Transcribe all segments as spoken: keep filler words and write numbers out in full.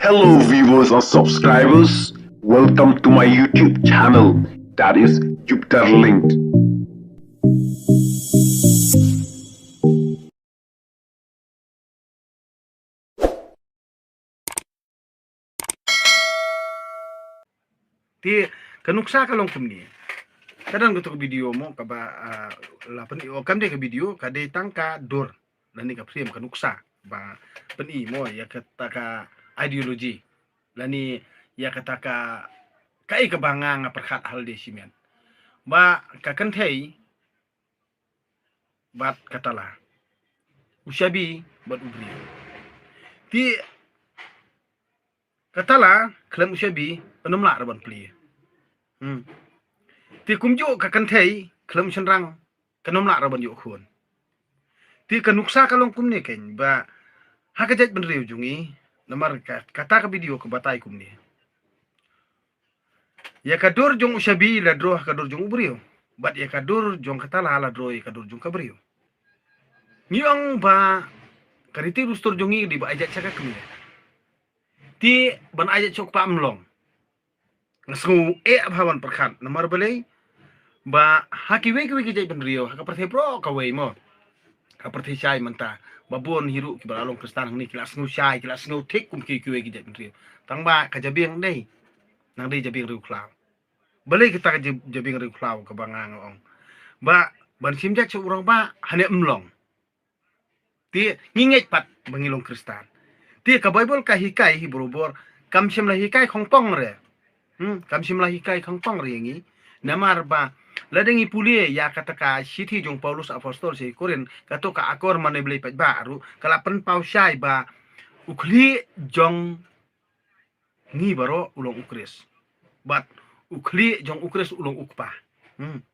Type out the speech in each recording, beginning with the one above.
Hello, viewers and subscribers. Welcome to my YouTube channel, that is Jupiter Linked. Te ka nuksa ka long kumne. Ka don kato ka video mo kaba, ah, la pyni, o kam dei ka video, ka dei tang ka dur. Lane ka frame, ka nuksa ba pyni mo ïa kata ka ideology. Lane ïa kata ka, kaei kaba nga nga pyrkhat ha lade shimet. Ba ka kynthei bad ka tala, u shabi bad u briew. Te ka tala khlem u shabi, kan ym lah ruh ban plie. Hmm. Te kumjuh ka kynthei khlem u shynrang, kan ym lah ruh ban ïoh khun. Te ka nuksa ka long kumne keiñ ba ha ka jaitbynriew jong ngi, namar ka, kata ka video ka batai kumne. Ïa ka dur jong u shabi la draw ha ka dur jong u briew, bad ïa ka dur jong ka tala la draw ïa ka dur jong ka briew. Ngi ong ba ka riti dustur jong ngi dei ba ai jait sha ka kmie. Te ban ai jait sha u kpa ym long. Nga sngew eh bha ban pyrkhat, namar balei ba ha kiwei kiwei ki jaitbynriew, ha ka pyrthei baroh kawei mo, ka pyrthei shai mynta, ba bun hi ruh kiba la long Khristan hangne ki la sngew shai, ki la sngew thik kum ki, kiwei ki jaitbynriew. Tang ba ka jabieng dei, nang dei jabieng riewkhlaw. Balei kata ka jab-, jabieng riewkhlaw kaba nga nga ong ba ban shim jait sha u rangbah, hane ym long. Te ngi ngeit pat ba ngi long Khristan. Te ka Baibl ka hikai hi barabor, kam shym la hikai khongpong re. Hmm, kam shym la hikai khongpong re ïa ngi. Namar ba lada ngi pule ïa kata ka shithi jong Paulus Apostol sha ki Korinth, kato ka akor mane Blei paidbah ruh ka la pynpaw shai ba u khlieh jong ngi baroh u long u Khrist. Bad u khlieh jong u Khrist u long u kpa. Hmm.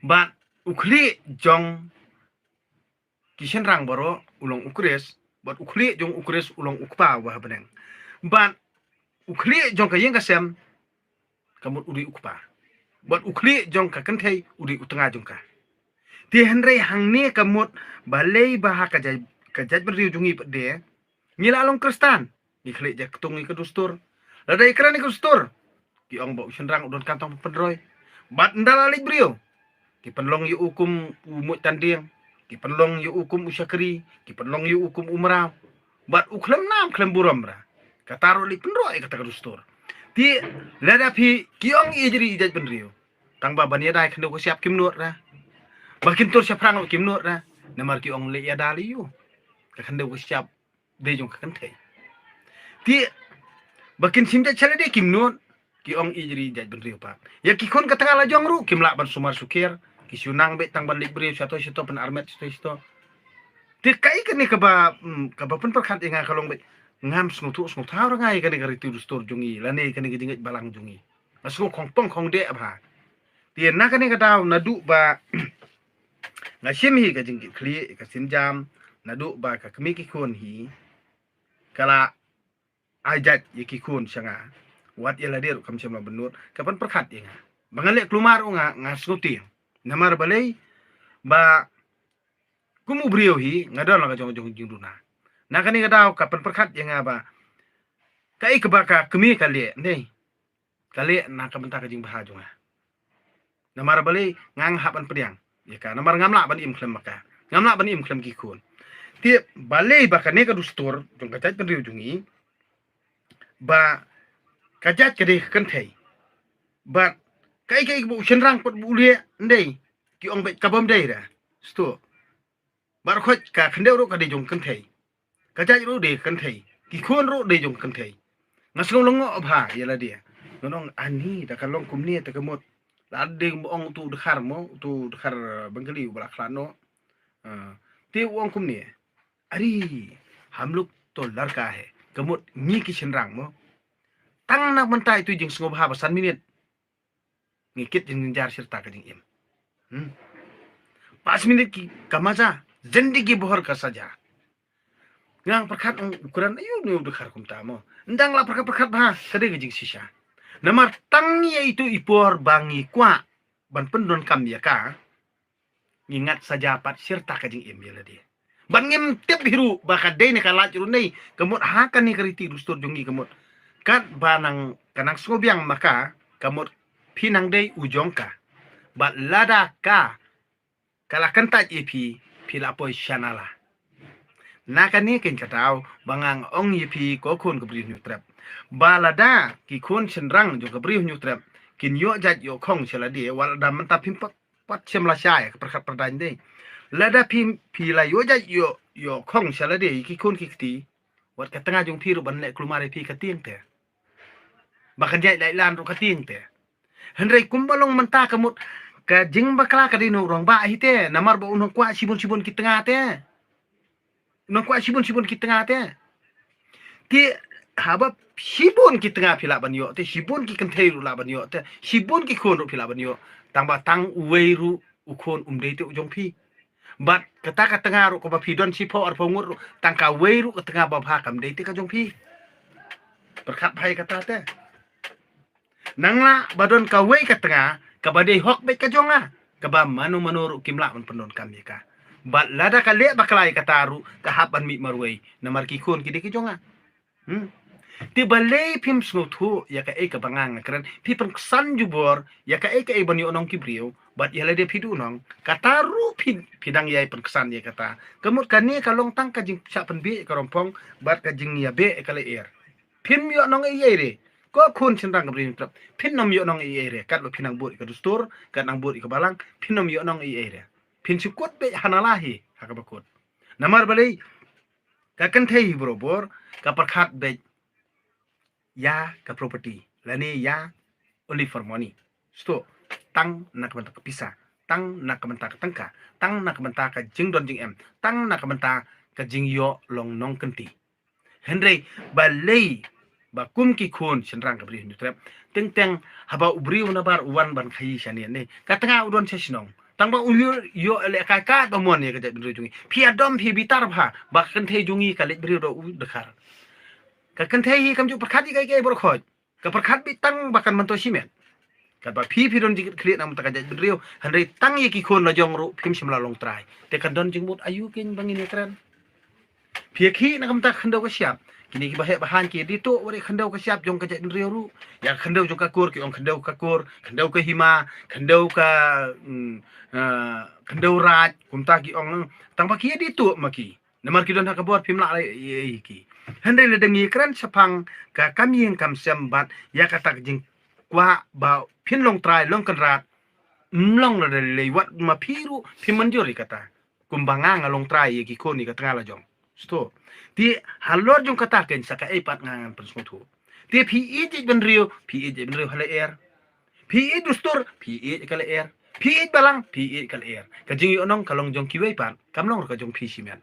Bad u khlieh jong ki shynrang baroh u long u Khrist, bad u khlieh jong u Khrist u long u kpa uba ha bneng. Bad u khlieh jong ka ïing ka sem, ka mut u dei u kpa. Bad u khlieh jong ka kynthei u dei u tnga jong ka. Te hynrei hangne ka mut balei ba ha ka jait, ka jaitbynriew jong ngi pat de, ngi la long Khristan, ngi khleh ja ktung ïa ka dustur. Lada ïa kren ïa ka dustur, ki ong ba u shynrang u donkam tang pynroi. Bad ynda la leit briew, ki pynlong ïa u kum u muid tanding, ki pynlong ïa u kum u shakri, ki pynlong ïa u kum u mraw. Bad u khlem nam khlem burom ra. Kata ruh leit pynroi ïa kata ka dustur. Te lada phi, ki ong ïa jri ïa jaitbynriew, tang ba ban ïada ïa ka khyndew ka shyiap kim nud ra. Ba kin tur shaphrang ruh kim nud ra. Namar ki ong leit ïada lei ïa u, ka khyndew ka shyiap dei jong ka kynthei. Te ba kin shim jait sha lade kim nud, ki ong ïa jri ïa jaitbynriew pat. Ïa ki khun ka tnga la jong ruh kim lah ban sumar sukher, ki shu nang beit tang ban leit briew shato shato, pynarmet shato shato. Te kaei kane kaba, mm, kaba pynpyrkhat ïa nga ka long beit, ngam sngewthuh sngewthaw ra nga ïa kane ka riti dustur jong ngi lane kane ka jingngeit balang jong ngi. Nga sngew khongpong khongdeh bha. Te na kane ka daw naduh ba nga shim hi ka jingkitkhlieh, ka sienjam, naduh ba ka kmie ki khun hi ka la ai jait ïa ki khun sha nga, wat ïa lade ruh kam shym la bynnud, ka pynpyrkhat ïa nga. Ba nga leh kulmar ruh nga, nga sngewtieng. Namar balei? Ba kum u briew hi nga don la ka jong jong jingduna. Na kane ka daw ka pynpyrkhat ïa nga ba kaei kaba ka kmie ka leh, ne ka leh na ka bynta ka jingbha jong nga. Namar balei? Nga ngam hap ban pdiang ïa ka, namar ngam lah ban im khlem ma ka, ngam lah ban im khlem ki khun. Te balei ba kane ka dustur jong ka jaitbynriew jong ngi, ba ka jait ka dei ka kynthei, bad kaei kaei ba u shynrang pat ba u leh, ndei, ki ong beit ka bym dei ra. Sto Baroh khoit ka khyndew ruh ka dei jong kynthei. Ka jait ruh dei kynthei. Ki khun ruh dei jong kynthei. Nga sngew lyngngoh bha ïa lade. Nga ong ani da ka long kumne te ka mut. La dei mo ong utu dkhar mo, utu dkhar Bengali uba la khlad noh. Ah, te u ong kumne. Ari, hum log to ladka hai. Ka mut ngi ki shynrang mo. Tang na mynta itu jingsngewbha ba san minit. Ngi kit jynjar shirta ka jingim. Hmm. Pas minit ki ka maza, zindagi bhar ka saja. Nga pyrkhat ong u kren, ayu ni u dkhar kumta mo. Ndang la pyrkhat pyrkhat bha, ka dei ka jingshisha. Namar tang ïa itu i por ba ngi kwah ban pyndonkam ïa ka, ngi ngat saja pat shirta ka jingim ïa lade. Ban ngim tip hi ruh ba ka dei ne ka lait ruh nei, ka mut ha kane ka riti dustur jong ngi ka mut. Katba nang ka nang sngewbiang ma ka, ka mut phi nang dei u jong ka. Bad lada ka ka la kyntait ïa phi, phi la poi sha nala. Na kane keiñ ka daw ba nga ong ïa phi ko khun ka Bri Hynñiewtrep, ba lada ki khun shynrang jong ka Bri Hynñiewtrep kin ïoh jait ïoh khong sha lade, wat lada mynta phim pat, pat shem lashai ka pyrkhat pyrdaiñ de. Lada phi, phi la ïoh jait ïoh, ïoh khong sha lade ïa ki khun ki kti, wat ka tnga jong phi ruh ban leh kulmar ïa phi ka tieng te. Ba kan jait lait lan ruh ka tieng te. Hynrei kumba long mynta ka mut ka jingbakla ka dei na u rangbah hi te, namar ba u nang kwah shibun shibun ki tnga te. U nang kwah shibun shibun ki tnga te. Te haba shibun ki tnga phi lah ban ïoh te, shibun ki kynthei ruh lah ban ïoh te, shibun ki khun ruh phi lah ban ïoh, tang ba tang uwei ruh u khun um dei te u jong phi. Bad kata ka tnga ruh kaba phi don shiphew arphew ngut ruh, tang kawei ruh ka tnga babha kam dei te ka jong phi. Pyrkhat bha ïa kata te. Nang lah ba don kawei ka tnga kaba dei hok beit ka jong nga, kaba mano mano ruh kim lah ban pyndonkam ïa ka. Bad lada ka leh bakla ïa kata ruh ka hap ban mih marwei, namar ki khun ki dei ki jong nga. Hmm. Te balei phim sngewthuh ïa kaei kaba nga nga kren, phi pynksan jubor ïa kaei kaei ban ïoh nong ki briew, bad ïa lade phi duh nong, kata ruh phi, phi dang ïai pynksan ïa kata. Ka mut kane ka long tang ka jingshah pynbieit ka rongphong bad ka jingïabeh ka lyer. Phim ïoh nong ei ei re. Ko khun shynrang ka Bri Hynñiewtrep, phin nym ïoh nong ei ei re. Katba phi nang bud ïa ka dustur, kat nang bud ïa ka balang, phin nym ïoh nong ei ei re. Phin shu kut beit ha nala hi ha kaba kut. Namar balei? Ka kynthei hi barabor ka pyrkhat beit ïa ka property lane ïa only for money. Sto, tang na ka bynta ka pisa, tang na ka bynta ka tyngka, tang na ka bynta ka jingdon jingem, tang na ka bynta ka jingïoh long nongkynti. Hynrei balei ba kum ki khun shynrang ka Bri Hynñiewtrep, teng teng haba u briew nabar u wan ban khaïi shane ne, ka tnga u don sha shnong, tang ba u ïoh, ïoh lehkai katba mon ïa ka jaitbynriew jong ngi. Phi ïadom phi bitar bha ba ka kynthei jong ngi ka leit briew da u dkhar. Ka kynthei hi kam ju pyrkhat ïa kaei kaei baroh khoit. Ka pyrkhat beit tang ba kan myntoi shimet. Katba phi, phi don jingkitkhlieh na ka bynta ka jaitbynriew, hynrei tang ïa ki khun la jong ruh phim shym la long trai. Te kan don jingmut aïu keiñ ba ngin ïakren? Phi ïakhih na ka bynta ka khyndew ka shyiap. Kine kiba heh ba haiñ ki ïadei tuh wat ïa ka khyndew ka shyiap jong ka jaitbynriew ruh. Ïa ka khyndew jong ka kur ki ong khyndew ka kur, khyndew ka hima, khyndew ka, mm, ah, khyndew raid, kumta ki ong. Tang ba ki ïadei tuh ma ki. Namar ki don ha ka bor, phim lah leh ei ei ïa ki. Hynrei lada ngi kren shaphang ka kam ïing kam sem bad ïa kata ka jingkwah ba phin long trai long kynrad, ym long lada lei wat ma phi ruh phim mynjur ïa kata. Kumba nga nga long trai ïa ki khun ïa ka tnga la jong. Sto. Te halor jong kata keiñ sa kaei pat nga ngan pynsngewthuh. Te phi ïeit jaitbynriew, phi ïeit jaitbynriew ha lyer. Phi ïeit dustur, phi ïeit ka lyer. Phi ïeit balang, phi ïeit ka lyer. Ka jingïohnong ka long jong kiwei pat, kam long ruh ka jong phi shimet.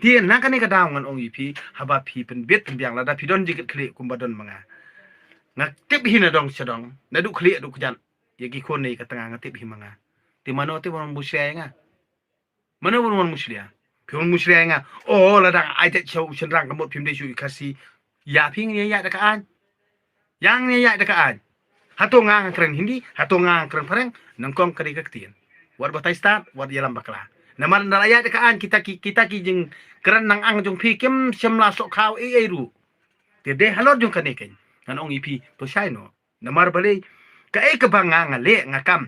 Te na kane ka daw ngan ong ïa phi, haba phi pynbit pynbiang, lada phi don jingkitkhlieh kumba don ma nga. Nga tip hi na dong sha dong, naduh khlieh haduh kjat, ïa ki khun ne ïa ka tnga nga tip hi ma nga. Te mano te ban wan mushlia ïa nga? Mano ban wan mushlia? Phi wan mushlia ïa nga. Oh, lada nga ai jait sha u shynrang ka mut phim dei shuh ïa Khasi. Ïa phi ngin ïa ïaid da ka aiñ. Ïa ngin ïa ïaid da ka aiñ. Hato nga nga kren Hindi, hato nga nga kren phareng, nyngkong ka dei ka ktien. Wat batai stad, wat ïalam bakla. Namar ynda la ïaid da ka aiñ kita ki, kita ki jingkren nang ang jong phi kim shym la soh khaw ei ei ruh. Te dei halor jong kane keiñ ngan ong ïa phi, to shai noh. Namar balei? Kaei kaba nga nga leh nga kam.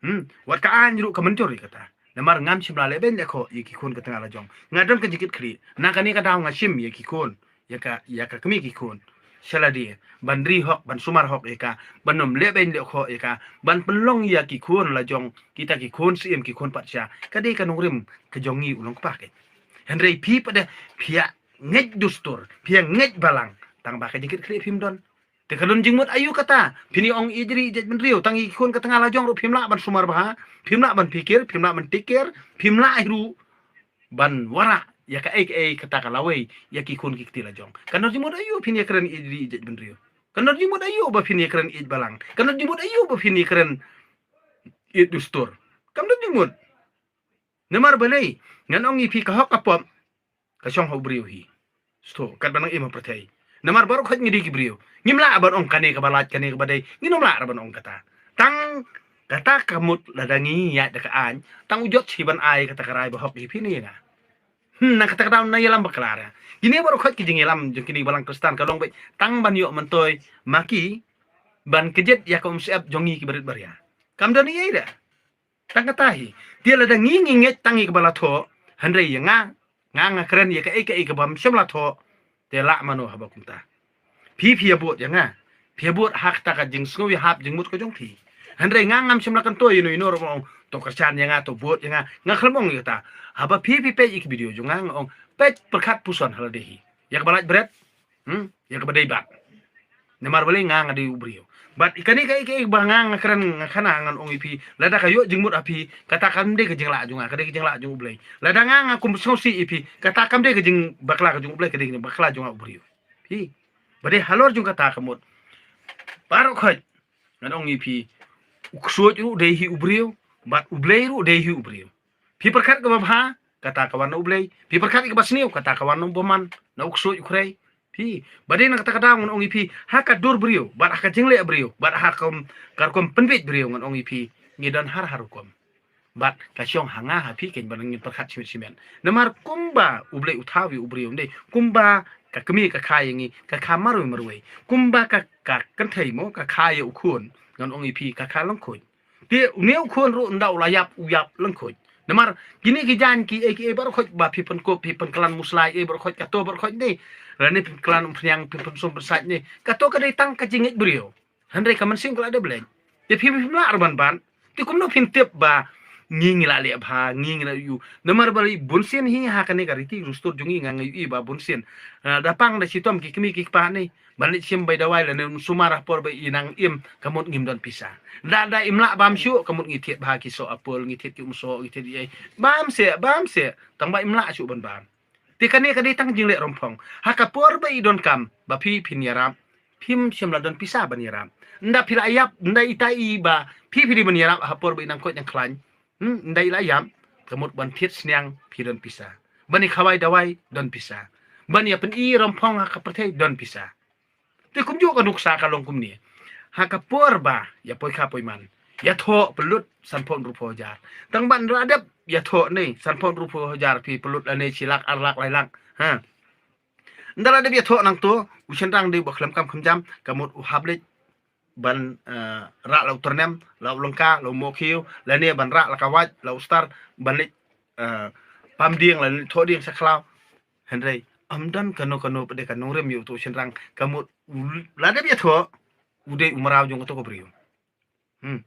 Hmm, wat ka aiñ ruh ka mynjur ïa kata. Namar ngam shym la leh beiñ leh khoh ïa ki khun ka tnga la jong. Nga don ka jingkitkhlieh. Na kane ka daw nga shim ïa ki khun, ïa ka, ïa ka kmie ki khun sha lade, ban ri hok, ban sumar hok ïa ka, ban ym leh beiñ leh khoh ïa ka, ban pynlong ïa ki khun la jong, kita ki khun syiem, ki khun patsha. Ka dei ka nongrim ka jong ngi u nongkpa keiñ. Hynrei phi pat de phi ïa ngeit dustur, phi ïa ngeit balang, tang ba ka jingkitkhlieh phim don. Te ka don jingmut aïu kata? Phin ïa ong ïeit ri ïeit jaitbynriew, tang ïa ki khun ka tnga la jong ruh phim lah ban sumar bha, phim lah ban phikir, phim lah ban take care, phim lah hi ruh ban wanrah ïa kaei kaei kata ka lawei ïa ki khun ki kti la jong. Ka don jingmut aïu phin ïa kren ïeit ri ïeit jaitbynriew? Ka don jingmut aïu ba phin ïa kren ïeit balang? Ka don jingmut aïu ba phin ïa kren ïeit dustur? Kam don jingmut. Namar balei? Ngan ong ïa phi, ka hok ka pop ka shong ha u briew hi. Sto, katba nang im ha pyrthei. Namar baroh khoit ngi dei ki briew. Ngim lah ban ong kane kaba lait, kane kaba dei. Ngin ym lah ban ong kata. Tang kata ka mut lada ngi ïaid da ka aiñ, tang u judge hi ban ai kata ka rai ba hok ïa phi ne ïa nga. Hmm, na kata ka daw na ïalam bakla ra. Kine baroh khoit ki jingïalam jong kine balang Khristan ka long beit tang ban ïoh myntoi ma ki ban kjit ïa ka umsyep jong ngi ki barit baria. Kam don ei ei da. Tang kata hi. Te lada ngi ngi ngeit tang ïa kaba la thoh, hynrei ïa nga, nga nga kren ïa kaei kaei kaba ym shym la thoh. Te lah mano haba kumta. Phi phi ïa bud ïa nga. Phi ïa bud ha kata ka jingsngew ïahap jingmut ka jong phi. Hynrei nga ngam shym la kyntu ïa no ïa no ruh ong to kyrshan ïa nga, to bud ïa nga. Nga khlem ong ïa kata. Haba phi phi peit ïa ki video jong nga nga ong peit pyrkhat puson ha lade hi. Ïa kaba lait bret. Hmm, ïa kaba dei bad. Namar balei nga nga dei u briew. Bad i kane kaei kaei ba nga nga kren nga khana ngan ong ïa phi. Lada ka ïoh jingmut ha phi, kata kam dei ka jinglah jong nga, ka dei ka jinglah jong U Blei. Lada nga nga kum sngewsih ïa phi, kata kam dei ka jingbakla ka jong U Blei, ka dei ka jingbakla jong nga u briew. Phi. Ba dei halor jong kata ka mut. Baroh khoit. Ngan ong ïa phi. U ksuid ruh dei hi u briew, bad U Blei ruh dei hi u briew. Phi pyrkhat kaba bha, kata ka wan na U Blei. Phi pyrkhat kaba sniew, kata ka wan na u bymman, na u ksuid u khrei. Phi, ba dei na kata ka daw ngan ong ïa phi, ha ka dur briew, bad ha ka jingleh briew, bad ha ka rukom pynbeit briew ngan ong ïa phi, ngi don har har rukom. Bad ka shong ha nga ha phi keiñ ba ngin pyrkhat shimet shimet. Namar kumba U Blei u thaw ïa u briew, ym dei kumba ka kmie ka kha ïa ngi, ka kha marwei marwei. Kumba ka, ka kynthei mo, ka kha ïa u khun, ngan ong ïa phi, ka kha lyngkhuid. Te une u khun ruh ynda u la ïap, u ïap lyngkhuid. Namar kine ki jaiñ kiei kiei baroh khoit ba phi pynkup, phi pynkylla muslai, ei baroh khoit, kato baroh khoit ne. Lane phi pynkylla umphniang, phi pynsum pynsait ne. Kato ka dei tang ka jingngeit briew. Hynrei ka mynsiem ka la dep leit. Te phi phim lah ruh ban ban. Te kumno phin tip ba ngi ngi la leh bha, ngi ngi la ïohi. Namar balei bunsien hi ha kane ka riti dustur jong ngi nga nga ïohi ba bunsien. Ah, da pang da shitom ki kmie ki kpa ne. Ban leit shim bai dawai lane sumar ha por ba i nang im, ka mut ngim don pisa. Da da im lah bam shuh, ka mut ngi thied bha ki soh apple, ngi thied ki umsoh, ngi thied ei. Bam seh, bam seh. Tang ba im lah shuh ban bam. Te kane ka dei tang jingleh romphong. Ha ka por ba i donkam, ba phi phin ïarap. Phim shym la don pisa ban ïarap. Ynda phi la ïap, ynda ita i ba phi phi dei ban ïarap ha por ba i nang koit nang khlaiñ. Hmm, ynda i la ïap, ka mut ban thied sniang phi don pisa. Ban i khawai dawai don pisa. Ban ïa pyni romphong ha ka pyrthei don pisa. Te kumjuh ka nuksa ka long kumne. Ha ka por ba ïa poi kha poi man, ïathoh pynlut sanphew hynriewphew hajar. Tang ban la dep ïathoh ne sanphew hynriewphew hajar phi pynlut lane shi lak ar lak lai lak. Ha. Ynda la dep ïathoh nangto u shynrang dei ba khlem kam khlem jam, ka mut u hap leit ban, eh, rah la u tyrnem, la u lyngka, la u mohkhiew, lane ban rah la ka wait, la u star, ban leit, eh, pam dieng, lane thoh dieng sha khlaw. Hynrei ym don kano kano pat de ka nongrim ïa uto u shynrang, ka mut u, la dep ïathoh, u dei u mraw jong kato ka briew. Hmm.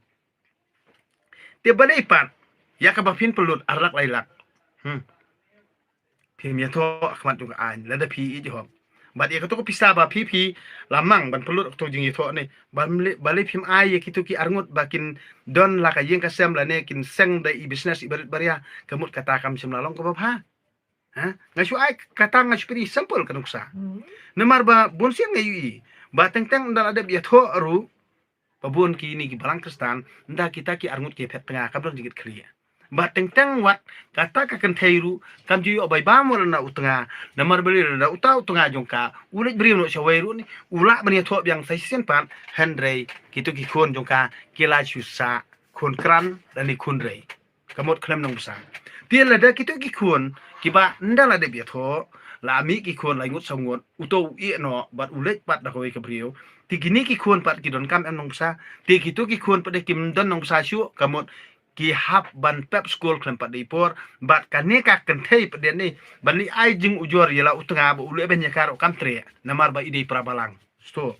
Te balei pat ïa kaba phin pynlut ar lak lai lak. Hmm. Phim ïathoh ha khmat jong ka aiñ lada phi ïeit hok. Bad ïa kato ka pisa ba phi phi la mang ban pynlut kato jingïathoh ne. Balei, balei phim ai ïa kito ki arngut ba kin don la ka ïing ka sem lane kin seng da i business i barit baria, ka mut kata kam shym la long kaba bha. Ha? Nga shu ai kata, nga shu pyni sample ka nuksa. Hmm. Namar ba bunsien nga ïohi ba teng teng ynda la dep ïathoh ruh, ba bun kine ki balang Khristan, ynda kita ki arngut ki phet tnga, kam don jingkitkhlieh. Ba teng teng wat kata ka kynthei ruh kam ju ïoh bai bam wat na u tnga. Namar balei? Na uta u tnga jong ka u leit briew noh shawei ruh ne, u lah ban ïathoh biang sa shisien pat, hynrei kito ki khun jong ka ki la shu sah khun kran lane khun rei. Ka mut khlem nongbsa. Te lada kito ki khun kiba ynda la dep ïathoh, la mih ki khun lai ngut saw ngut, uto u ïeh noh bad u leit pat da kawei ka briew. Te kine ki khun pat ki donkam em nongbsa? Te kito ki khun pat de kim don nongbsa shuh, ka mut ki hap ban pep skul khlem pat da i por. Bad kane ka kynthei pat de ne ban leit ai jingujor ïa la u tnga ba u leh ban ïa ka ruh kam treh, namar ba i dei para balang. Sto.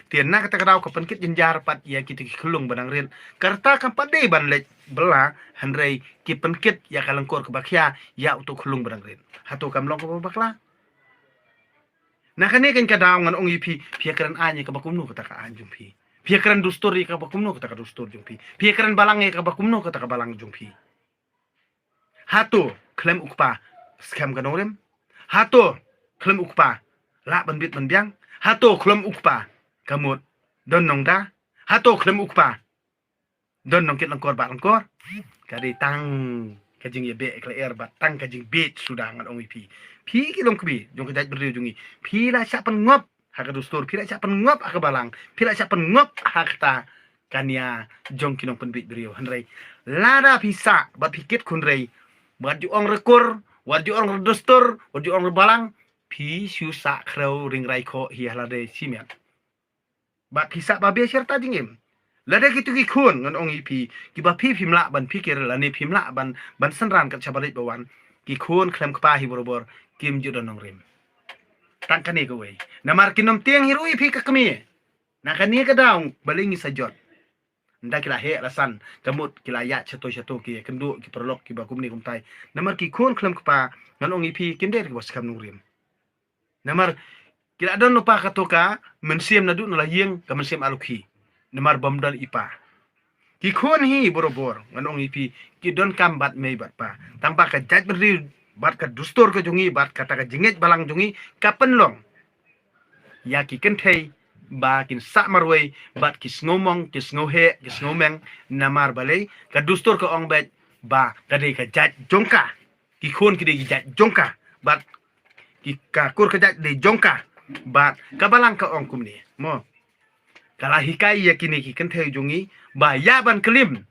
Te na kata ka daw ka pynkit jynjar pat ïa kito ki khyllung ba dang rit. Ka rta kam pat dei ban leit bylla, hynrei ki pynkit ïa ka lyngkor kaba khia ïa uto u khyllung ba dang rit. Hato kam long kaba bakla? Na kane keiñ ka daw ngan ong ïa phi, phi ïakren aiñ ïa kaba kumno kata ka aiñ jong phi. Phi ïakren dustur ïa kaba kumno kata ka dustur jong phi. Phi ïakren balang ïa kaba kumno kata ka balang jong phi. Hato khlem u kpa skhem ka nongrim? Hato khlem u kpa lah ban bit ban biang? Hato khlem u kpa ka mut don nongda? Hato khlem u kpa don nongkit lyngkor bah lyngkor? Ka dei tang ka jingïabeh ka lyer bad tang ka jingbieit suda, ngan ong ïa phi. Phi ki longkmie jong ka jaitbynriew jong ngi, phi la shah pynngop ha ka dustur, phi la shah pynngop ha ka balang, phi la shah pynngop ha kata ka nia jong ki nongpynbieit briew. Hynrei lada phi sah bad phi kit khun rei bad ju ong rekur, Wat ju ong dustur, wat ju ong balang, phi shu sah khrew ring rai khoh hi ha lade shimet. Bad phi sah ba be sher ta jingim. Lada kitu ki khun ngan ong ïa phi, kiba phi phim lah ban phikir lane phim lah ban, ban synran kat shabarit ba wan. Ki khun khlem kpa hi barabor, kim ju don nongrim. Tang kane kawei. Namar kin ym tieng hi ruh ïa phi ka kmie. Na kane ka daw, balei ngi sa jot. Nda ki la heh la san, ka mut ki la ïaid shato shato ki kynduh ki paralok kiba kumne kumtai. Namar ki khun khlem kpa, ngan ong ïa phi kim dei kiba skhem nongrim. Namar ki la don lypa kato ka mynsiem naduh na la ïing, ka mynsiem alukhi. Namar bym don i pa. Ki khun hi barabor, ngan ong ïa phi, ki donkam bad mei bad pa. Tang ba ka jaitbynriew bad ka dustur ka jong ngi bad kata ka jingngeit balang jong ngi ka pynlong ïa ki kynthei ba kin sah marwei bad ki sngewmong, ki sngewheh, ki sngewmeng. Namar balei, ka dustur ka ong beit ba ka dei ka jait jong ka. Ki khun ki dei ki jait jong ka. Bad ki, ka kur ka jait dei jong ka. Bad ka balang ka ong kumne, mo. Ka la hikai ïa kine ki kynthei jong ngi ba ïa ban klim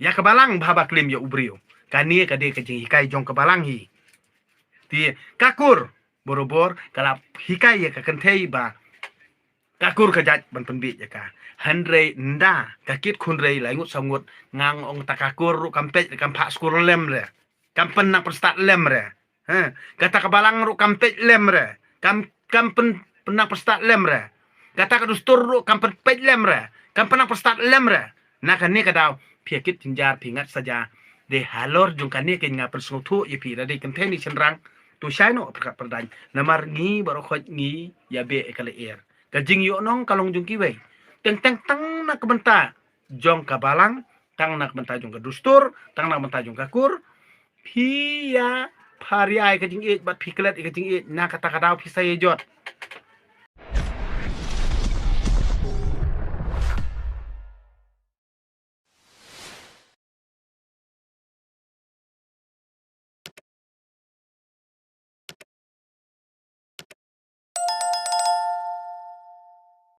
ïa ka balang bha ba klim ïa u briew. Kane ka dei ka jinghikai jong ka balang hi. Te ka kur barabor ka la hikai ïa ka kynthei ba ka kur ka jait ban pynbieit ïa ka. Hynrei nda ka kit khun rei lai ngut saw ngut, nga ong ta ka kur ruh kam peit, kam phah skul lem re. Kam pynang pynstad lem re. Ha, kata ka balang ruh kam peit lem re. Kam, kam pyn, pynang pynstad lem re. Kata ka dustur ruh kam pyn, peit lem re. Kam pynang pynstad lem re. Na kane ka daw, phi kit jynjar, phi ngat saja. Dei halor jong kane ka nga pynsngewthuh ïa phi, lada dei kynthei ne shynrang, to shai noh pyrkhat pyrdaiñ. Namar ngi baroh khoit ngi ïa beh ïa ka lyer. Ka jingïohnong ka long jong kiwei. Teng teng tang na ka bynta jong ka balang, tang na ka bynta jong ka dustur, tang na ka bynta jong ka kur. Phi ïa phar ïa ka jingïeit bad phi klet ïa ka jingïeit, na kata ka daw phi sa ïa jot.